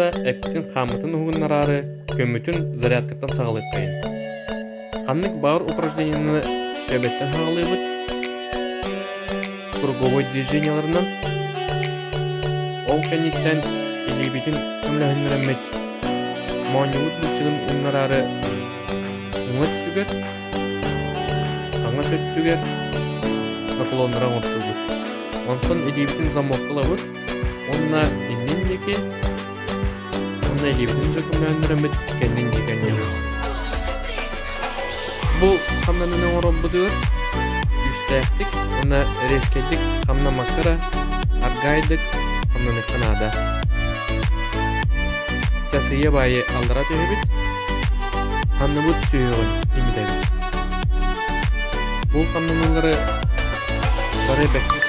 Сарсыарда эппитин-хааммытын уһугуннараары көммүтүн зарядкаттан саҕалыаххайын. Ханнык баар упражнениены төбөттөн саҕалыыбыт, круговой движениеларынан, ол кэнниттэн илиибитин көмөлөһүннэрэммит моонньубут былчыгын ууннараары уҥа өттүгэр, хаҥас өттүгэр наклоннары оҥортуубут. Онтон илиибитин замокка ылабыт уонна иннин диэки уонна илиибитин дьэ көмөлөһүннэрэммит кэннин диэки анньабыт. Бу хамнаныыны оҥорорбутугар күүстээхтик уонна резкэйдик хамнаммакка эрэ аргаайдык хамнаныахха наада. Часыйа баайы аллара түһэбит, ханныбыт сүһүөҕүн имитэбит. Бу хамнаныылары бары бэккэ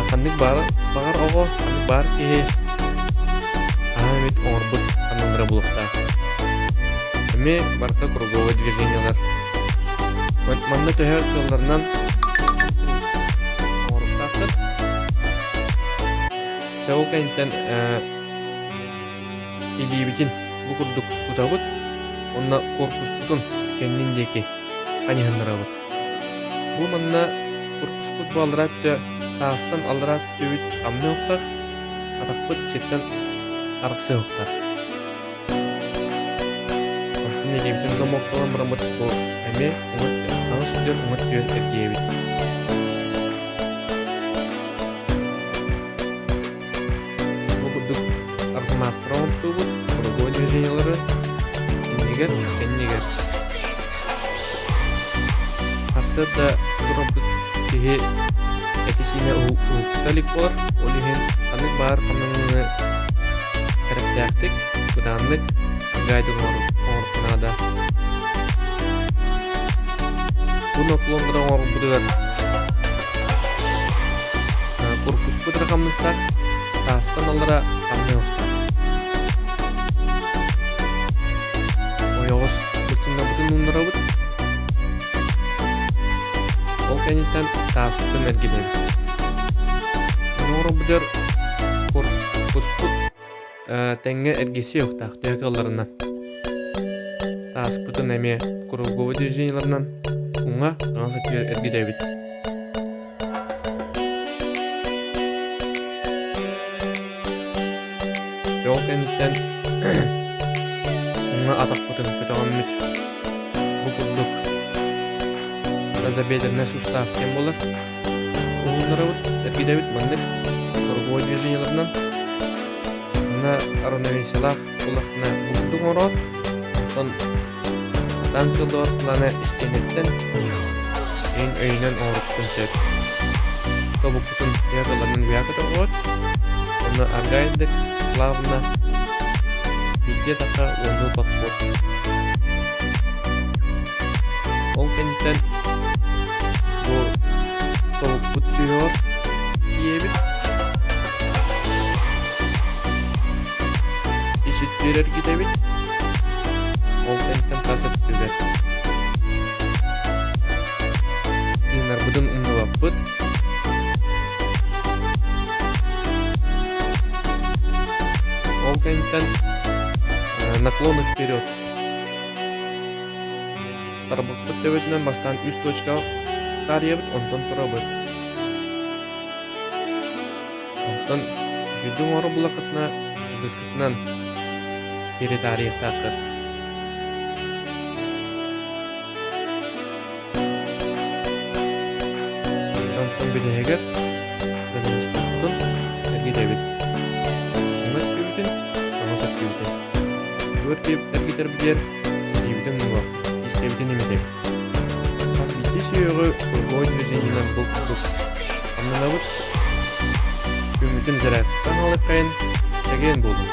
ханнык баар баҕар оҕо, ханнык баар киһи хаһан эмит оҥорбут хамнаныра буолуохтаах. Эмиэ барыта круговой движениелар. Манна төһө кыалларынан оҥоруохтааххыт. Чэ ол кэнниттэн илиибитин бу курдук тутабыт уонна корпуспутун кэннин диэки хайыһыннарабыт. Бу манна корпуспут бу аллараа өттө таастан аллараа өттүбүт хамныахтаах, атахпыт сиртэн арахсыахтаах. Онтон илиибитин замокталан бараммыт бу эмиэ уҥа хаҥас өттүгэр уҥа өттүгэр эргийэбит. Бу курдук арзамастары оҥортуубут, круговой движениелары иннигэр, кэннигэр. Сарсыарда турарбыт киһи этэ-сиинэ уһукта илик буолар, ол иһин ханнык баар хамнаныыны сэрэхтээхтик, бытааннык аргаайдык оҥоруохха наада. Бу наклоннары оҥорорбутугар Корпуспут эрэ хамныахтаах, таастан аллара хамныахтаах. Ойоҕос былчыҥнарбытын ууннарабыт. Ол кэнниттэн тааспытын эргитэбит. Оҥоробутугар корпуспут тэҥҥэ эргийсиэхтээх төһө кыалларынан. Тааспытын эмиэ круговой движениеларынан уҥа хаҥас өттүгэр эргитэбит. Ол кэнниттэн уҥа атахпытын көтөҕөммүт бу курдук тазобедренный сустав диэн буолар. Уһуннарабыт, эргитэбит маннык круговой движениеларынан. Манна равновесиелаах буоллахпына бу курдук оҥороот, онтон сатаан кыаллыбат плана истиэнэттэн эн өйүнэн оҥоруоххун сөп. Тобуккутун тыйааталарынан үөһэ көтөҕөҕүт, уонна аргайдык, плавно биирдии атахха уоннуу подход. Ол кэнниттэн бу тобукпут сүһүөҕэр тиийэбит. Ис өттүгэр эргитэбит. Ол кэнниттэн тас өттүгэр. Тыынарбытын умнубаппыт. Ол кэнниттэн наклоны вперед. Тарбахпыт төбөтүнэн бастаан үс точка таарыйабыт, онтон турабыт. Онтон үчүгэйдик оҥорор буллаххытына, ытыскытынан перетаарыйыахтааххыт. Онтон бүтэһигэр голеностоппутун эргитэбит. Уҥа өттүбүтүн, хаҥас өттүбүтүн. Бу эргитэрбитигэр илиибитин уҥуох, истэбитин имитэбит. Хас биирдии сүһүөҕү круговой движениенэн бу курдук хамнанабыт. Күммүтүн зарядтан халыккайын чэгиэн буолуҥ.